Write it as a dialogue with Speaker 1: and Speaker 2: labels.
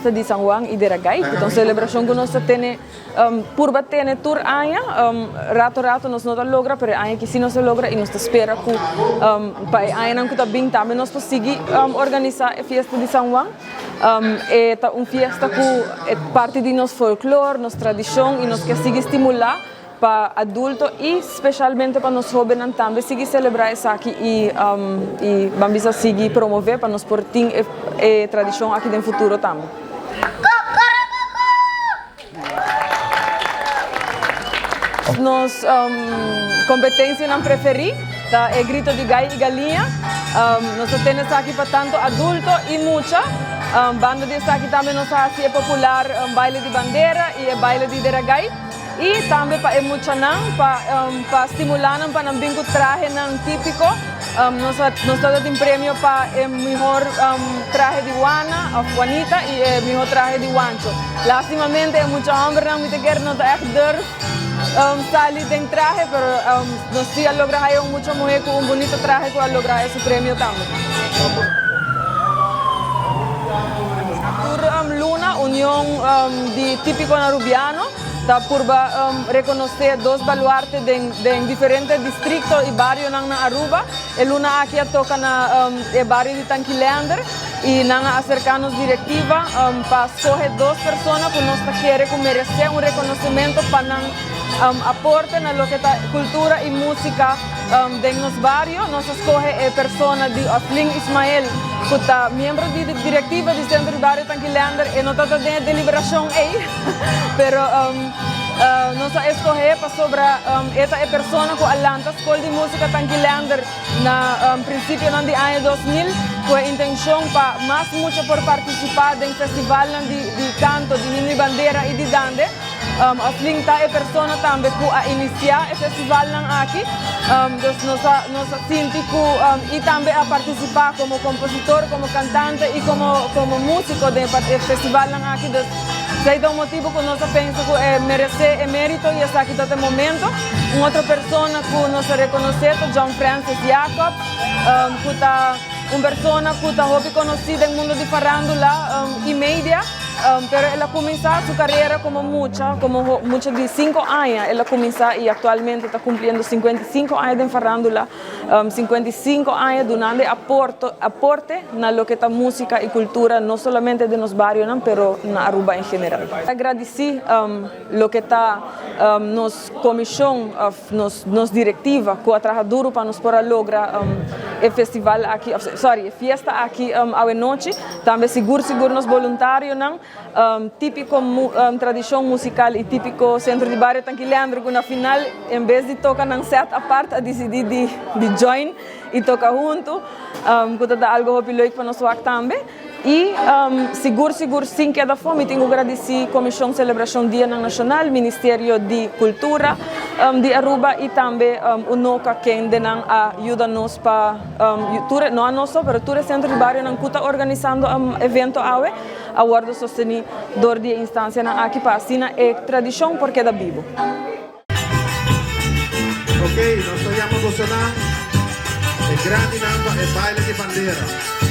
Speaker 1: Fiesta di San Juan y Deragai, cu ta un celebracion cu nos ta tene purba tene tur aña. Rato rato nos no ta logra, pero e aña aki si nos a logra y nos ta spera cu pa e añanan cu ta bin tambe nos por sigui organisa e Fiesta di San Juan. E ta un fiesta cu e parti di nos folklor, nos tradicion y nos ke sigui stimula pa adulto y specialmente pa nos hobennan tambe sigui celebra esaki y y ban bisa sigui promove pa nos por tin e e tradicion aki den futuro tambe. Nos competencianan preferi ta e grito di gai y galiña. Nos ta tene esaki pa tanto adulto y mucha. Banda di esaki tambe nos ta haci e popular baile di bandera y e baile di deragai. Y tambe pa e muchanan, pa pa stimula nan pa nan bin cu trahenan tipico. Nos a nos ta tin premio pa e mihor trahe di wana of wanita y e mihor trahe di wancho. Lastimamente e mucha hombernan mi ta kere no ta echt durf sali den trahe pero nos si a logra haya un mucha muhe cu un bunito trahe cu a logra haya su premio tambe. Tur luna Union di Tipiconan Arubiano ta purba reconoce dos baluarte den diferente districto y barionan na Aruba. E luna aki a toca na e bario di Tankilander y nan a acerca nos directiva pa scoge dos persona cu nos ta kere cu merece un reconocimento pa nan aporte na loke ta cultura y musica den nos bario. Nos a scoge e persona di Oslin Ismael cu ta miembro di directiva di Centro di Bario Tankilander. E no ta ta den e deliberacion ey pero nos a escoge pasobra e ta e persona cu a lanta Skol di Músika Tankilander na prinsipionan di aña 2000 ku e intenshon pa mas mucha por partisipá den festivalnan di kanto, di himno i bandera i di dande. Oslin ta e persona tambe ku a inisiá e festivalnan aki. Dus nos a nos a sinti ku i tambe a partisipá komo kompositor, komo kantante i komo komo músiko den e festivalnan aki. Dus esei ta un motibu ku nos a pensa ku e meresé e mérito i esaki ta ta e momento. Un otro persona ku nos a rekonosé ta John Francis Jacobs ku ta un persona ku ta hopi konosí den mundo di farándula i media. Pero el a cuminsa su carera como mucha, como mucha di cinco aña el a cuminsa y actualmente ta cumpliendo 55 aña den farandula, 55 aña dunando e aporto, aporte na loke ta musica y cultura no solamente den nos barionan pero na Aruba en general. Ta gradici loke ta nos comision of nos nos directiva cu a traha duro pa nos por a logra e festival aki, sorry, e fiesta aki awe nochi. Tambe sigur sigur nos boluntarionan, típiko tradishon musikal i típiko Sentro di Bario Tanki Leandro ku na final en bes di toka nan sèt apart a disidí di di join i toka huntu ku ta ta algu hopi leuk pa nos wak tambe. I sigur sigur sin keda afó mi tin ku gradisí Komishon Selebrashon Dianan Nashonal, Ministerio di Kultura di Aruba i tambe UNOCA kendenan a yuda nos pa Tur e, no a nos so, pero tur e sentro di barionan ku ta organisando evento awe a wòrdu sostení dor di e instansianan aki pa asina e tradishon por keda bibu.
Speaker 2: Ok, nos ta yama bosonan e grandinan pa e baile di bandera.